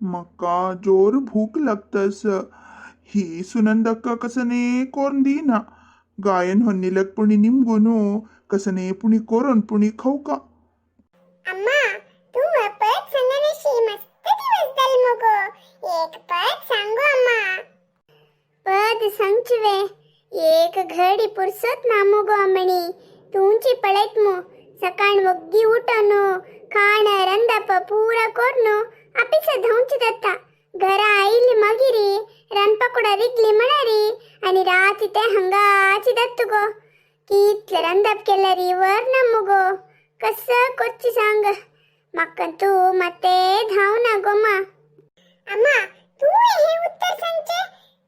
म्हाका जोर भूक लागतस. ही सुनंदक्का कसने कोरून दिना. गायन होन्निलक पुणी निमगुनु कसने पुणी कोरून पुणी खाऊ का. अम्मा, तू पद सांगण्याशी मस्त दिवस जाल मुगो. एक पद सांगू अम्मा. पद सांगचवे एक घडी पुरसत ना मुगो अम्मणी. तूंची पळयत मु सकाळ वग्गी उठनु खाण रंदप पूरा कोर्नु आपिस धांवची दत्ता. घरा आयली मागिरी रांदपाकुडा रिगली म्हणारी आणि राती ते हंगाची दत्तु गो. कितले रंदप केल्यारी वर ना मुगो. कसं कोच्ची सांग मक्कंतू ಮತ್ತೆ धाव ना गोमा. अम्मा, तू हे उत्तर सांगचे.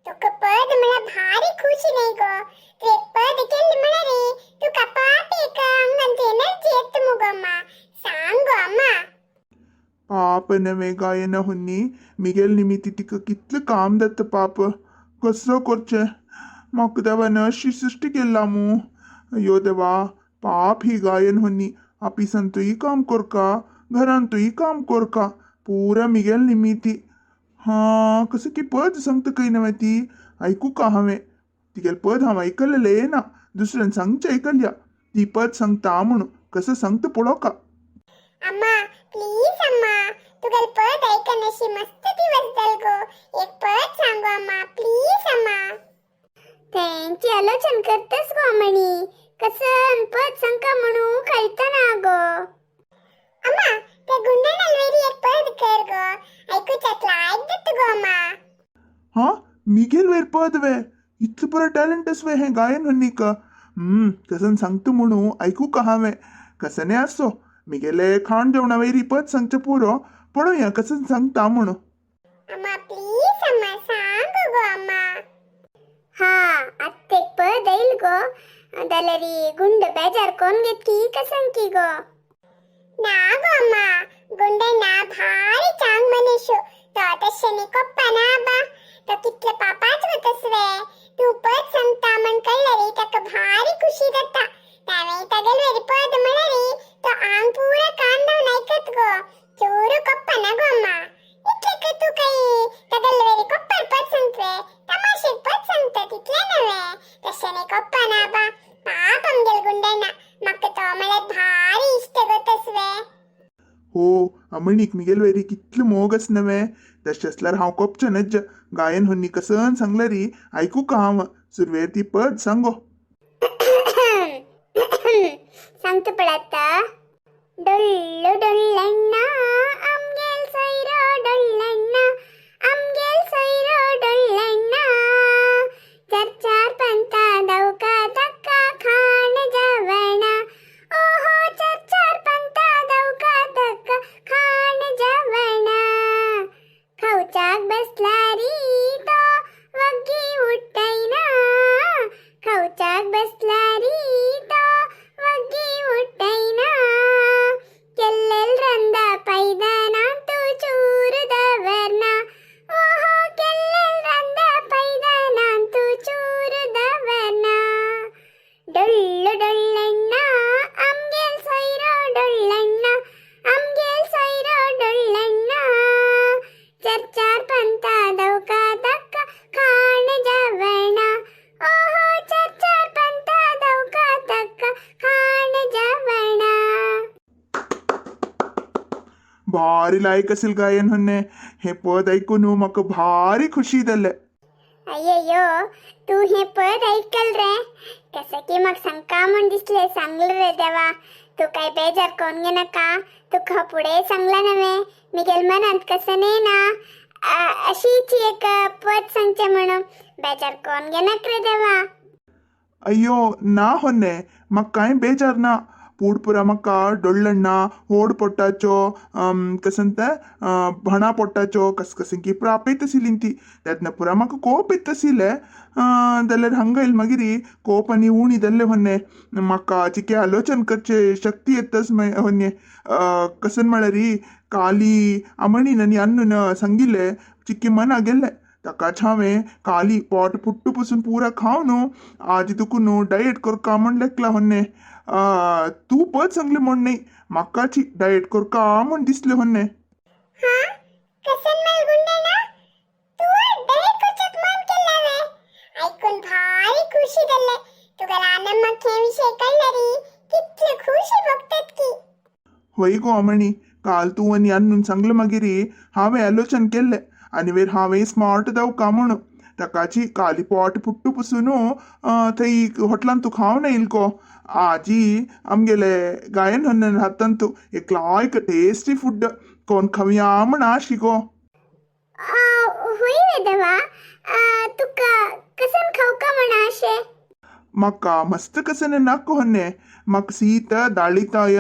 तुका पद म्हळ्यार भारी खुशी नाही गो. तू एक पद केली म्हणारी तुका पाप एक अंगांत एनर्जी येत मुगो. अम्मा, सांग गो अम्मा. पाप नवे गायन होन्नी, मिगेल निमित्त तिका कितलं काम दत्त पाप. कसं करचें म्हाका देवान अशी सृष्टी केला मू. अयो देवा, पाप ही गायन होन्नी आपिसांतूय काम कोरका, घरांतूय काम कोरका, पुरा मिगेल निमित्ती. हा, कसं की पद सांगता खंय नवें ती आयकू का हांवें. तिगेलें पद हांव आयकलें ना, दुसऱ्यान सांगचें आयकल्या. ती पद सांगता म्हणून कसं सांगता पळोवका. अम्मा, प्लीज अम्मा, तुगेल पद ऐकण्याशी मस्त दिवस जाल गो. एक पद सांगू अम्मा, प्लीज अम्मा. त्यांची आलोचन करतस गो अमणी. कसं पद सांगका म्हणू कळता ना गो. अम्मा, त्या गुंडाणालवेरी एक पद कर गो. ऐकूच्यात लायक दत्त गो अम्मा. हा, मिगेल वयर पद वे? इतलं बरं टॅलेंट वे हें गायन होन्नीक. कसन सांगता म्हणू आयकू का हांवें. कसने आसो, मिगेले खाण जेवणा वयरी पद सांगचें पुरो. पळोवया कसं सांगता म्हणू. अम्मा, प्लीज अम्मा, सांग गो अम्मा. हा, आत्तेक पद येईल गो. जाल्यारी गुंड बेजार कोण घेत की कसं की गो? ना गो अम्मा, गुंडण्णा भारी चांग मनीषु. तो तशें कोप्पा ना बा. तो कितले पापाच गो तसवे. तू पद सांगता म्हण कळ्ळरी ताका भारी खुशी जाता. तावें तागेलवेरी पद म्हळ्यारी तो आंग पुरा कान लावन आयकत गो. चोरू कोप्पा ना गो अम्मा. इतले तू काही तागेलवेरी कोप्पार पद सांगतवे, तमाशेक पद सांगता तितले नव्हे. तशें कोप्पा ना बा. पाप आमगेल गुंडण्णा. म्हाका तो म्हळ्यार भारी इश्ट गो तसवे. हो अमणीक मिगेल वयरी कितलो मोग आस नवें. तशें आसल्यार हांव कोपचें नज्ज. गायन होन्नी कसन सांगल्यारी आयकू का हांव. सुरवेर ती पद सांगो. सांगता पळय. डೊಳ್ಳು ಡೊಳ್ಳಣ್ಣ ಅಮ್ಗೆಲ್ ಸೈರೋ ಡೊಳ್ಳಣ್ಣ, ಅಮ್ಗೆಲ್ ಸೈರೋ ಡೊಳ್ಳಣ್ಣ, चार चार पंता दवका धक्का खाण जेवणा. ओहो, चार चार पंता दवका धक्का खाण जेवणा. खावच्याक बसलारी तो वग्गी उठ्ठयना, खावच्याक बसलारी तो वग्गी उठ्ठयना. केल्लेल रंदा पैदनांतु चूर दवरना. ओहो, केल्लेल रंदा पैदनांतु चूर दवरना. डೊಳ್ಳು ಡೊಳ್ಳಣ್ಣ ಅಮ್ಗೆಲ್ ಸೈರೋ ಡೊಳ್ಳಣ್ಣ, ಅಮ್ಗೆಲ್ ಸೈರೋ ಡೊಳ್ಳಣ್ಣ, चार चार पंता दवका धक्का खाण जेवणा. ओहो, चार चार पंता दवका धक्का खाण जेवणा. भारी लायक असेल गायन होन्ने. हे पद ऐकून म्हाका भारी खुशी जालें. अय्यो, तू हे पद ऐकल रे? कसं की मग सांगका म्हण दिसले सांगलं रे देवा. तू काय बेजार कोण घे नका. तुका पुढे सांगला नव्हे, मिगेल मनात कसं नाही ना अशीच एक पद सांगचे म्हणून. बेजार कोण घे नक रे देवा. अय्यो ना होन्ने, म्हाका कांय बेजार ना. पूड पुरा म्हाका डೊಳ್ಳಣ್ಣ होड पोट्टाचो कसं ते भणा पोट्टाचो कस कसें की पुरा आपयत आशिल्ली ती. तेन्ना पुरा म्हाका कोप येत आशिल्लें. जाल्यार हांगा येयल मागीर कोप आनी उणी जाल्लें होन्ने. म्हाका चिके आलोचन करचे शक्ती येतच होन्ने. कसन म्हळ्यार काली अमणीन आनी अन्नून सांगिल्लें चिक्की मना गेल्लें. ताकाच हांवें काली पोट पुट्टू पसून पुरा खाव न्हू, आज तुका न्हू डायट करका म्हण लेखला होन्ने. तूं पद सांगलें म्हण न्ही, म्हाकाची डायट करका म्हण दिसलें होन्ने. हा, कसन. ताक हे विशय कळ्ळरी कितले खुशी भोगतात की. होय गो अमणी, काल तूं आनी अन्नून सांगलें मागीर हांवें आलोचन केल्लें आनी वेर हांवें स्मार्ट दावका म्हणून ताकाची काली पोट पुट्टू पसून थंय हॉटलान तूं खावन येयल गो. आजी आमगेले गायन हन्नन हातांतू एक लायक टेस्टी फूड कोण खावया म्हण आशी गो. होय वे देवा, तुका कसन खावका म्हणा अशें? म्हाका मस्त कसन नाका होन्ने, म्हाका सीत दाळिताय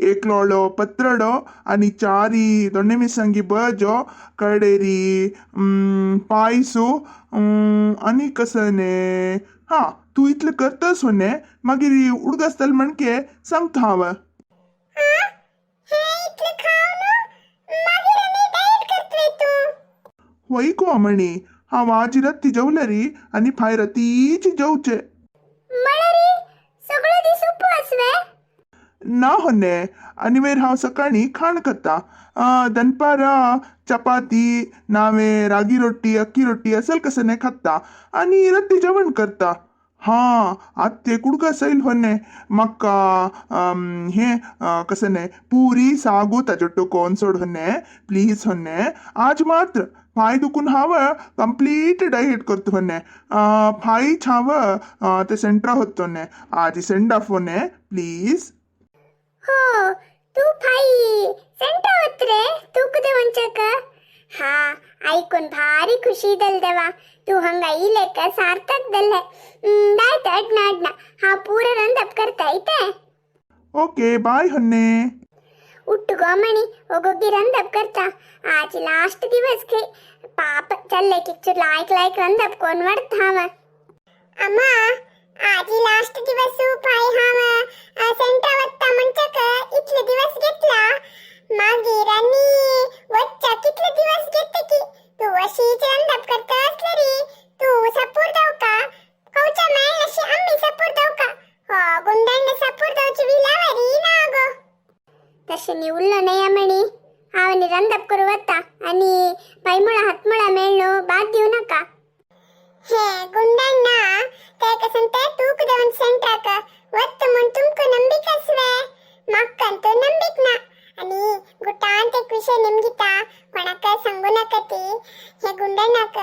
एकलोळो पत्रडो आनी चारी दोण्णे मिरसांगी बजो कडेरी पायसू आनी कसने. हा, तूं इतलें करतस होन्ने, मागीर उडगास जाल म्हणके सांगता हांव. हा, हे इतलें खावन मागीर आनी डायट करतवे तूं? होय गो अमणी, हांव आज राती जेवलें आनी फाय रातीच जेवचें. म्हळ्यार सगळो दीस उपवास वे? ना होन्ने, आनी वयर हांव सकाळीं खाण खाता. दनपारां चपाती नावे रागी रोटी अक्की रोटी असल कसने खाता आनी राती जेवण करता. हा, आत्ते कुडका सैल होन्ने, म्हाका हें कसने पुरी सागू ताजो कोन सोड होन्ने, प्लीज होन्ने. आज मात्र फाय दुखून हांव कंप्लीट डायट करता होन्ने. फायच हांव ते सेंटरा होत होन्ने, आज सेंड ऑफ होन्ने प्लीज. हो, तू फाई सेंटा होत रे तूक देवंचक. हा, ऐकून भारी खुशी दल देवा. तू हंगा इलेक सार्थक दल्ले. दायत अडना अडना हा पूरा रंदप करता इते. ओके, बाय होन्ने. उठ गोमणी, ओगोगी रंदप करता. आज लास्ट दिवस खे पाप चल्ले किच्चू लायक लायक रंदप कोण वडत हांव. अम्मा, आजी लास्ट दिवस फाय हांव सेंटरा वत्ता म्हणचक इतले दिवस घेतला, मागीर आनी वच्चा कितले दिवस घेत की तूं अशीच रंदप करता असलेरी तूं सपूर दवका खावच्या मेळ अशी आम्ही सपूर दवका हो गुंडांना सपूर दवची विलावारी ना गो. तशें नी उल्लो न्हय अमणी, हांव नी रंदप करू वता आनी पायमुळा हातमुळा मेळ्ळो बाद दिवं नाका. हे गुंडांना ते कसन ते तूक देवन सेंटराक वत्त म्हूण तुमकां नंबीक आसवे, म्हाका नंबीक ना. आनी गुटांत एक विशय निमगिता, कोणाक सांगू नाका ती. हे गुंडणाक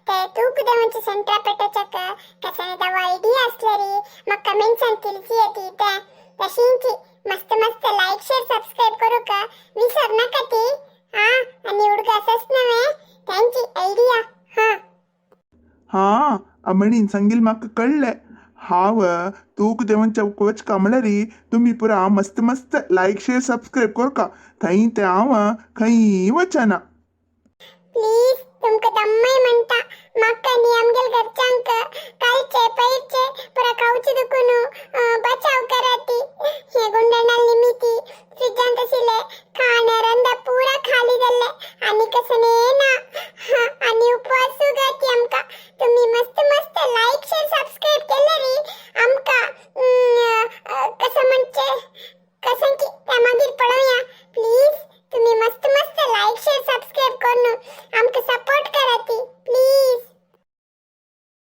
ते तूक देवनचे सेंटरा पेटोवच्याक कसन दवा आयडिया आसलेरी म्हाका कमेंट्सान तिलची येती ते. तशींची मस्त मस्त लायक शेअर सबस्क्राईब करूक विसर नाका ती. हा, आनी उडगासच नव्हे त्यांची आयडिया. हा. हा अमणीन सांगील म्हाका कळ्ळें. हांव तूक देवनच्या वचका म्हळ्यार तुमी पुरा मस्त मस्त लायक शेअर सबस्क्राईब करका, थंय ते हांव खंय वचना. प्लीज तुमकां दम्मय म्हणटा, म्हाका न्ही आमगेल घरच्यांक कालचे पयरचे पुरा खावचे दुखून बचाव कराती. हे